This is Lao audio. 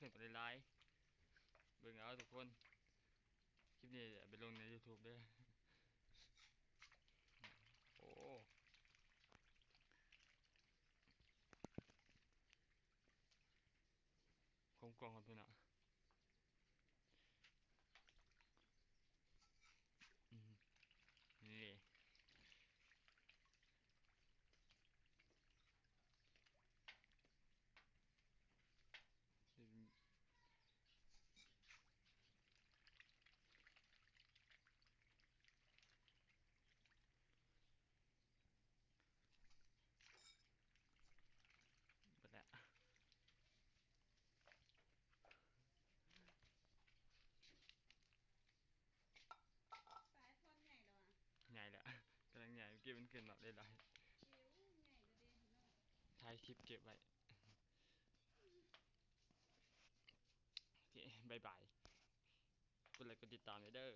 ຂຶ້ນໄປຫຼາຍໆ ເບິ່ງເອົາທຸກຄົນ. ຄລິບນີ້ເອົາໄປລົງໃນຢູທູບເດີ. ໂອ້ ຄວາມກວ້າງຂອງເພິ່ນເນາະ ອືມ ນີ້ ເບິດແລ້ວ ປາຍພອນໃຫຍ່ແລ້ວຫວາ? ໃຫຍ່ແລ້ວ ກຳລັງໃຫຍ່ ເມື່ອກີ້ມັນຂຶ້ນມາໄດ້ຫຼາຍ ຈິ້ວໃຫຍ່ແລ້ວເດ້ພີ່ນ້ອງ ຖ່າຍຄລິບເກັບໄວ້. ໂອເຄ ບາຍບາຍ ກົດໄລກົດຕິດຕາມໄວ້ເດີ.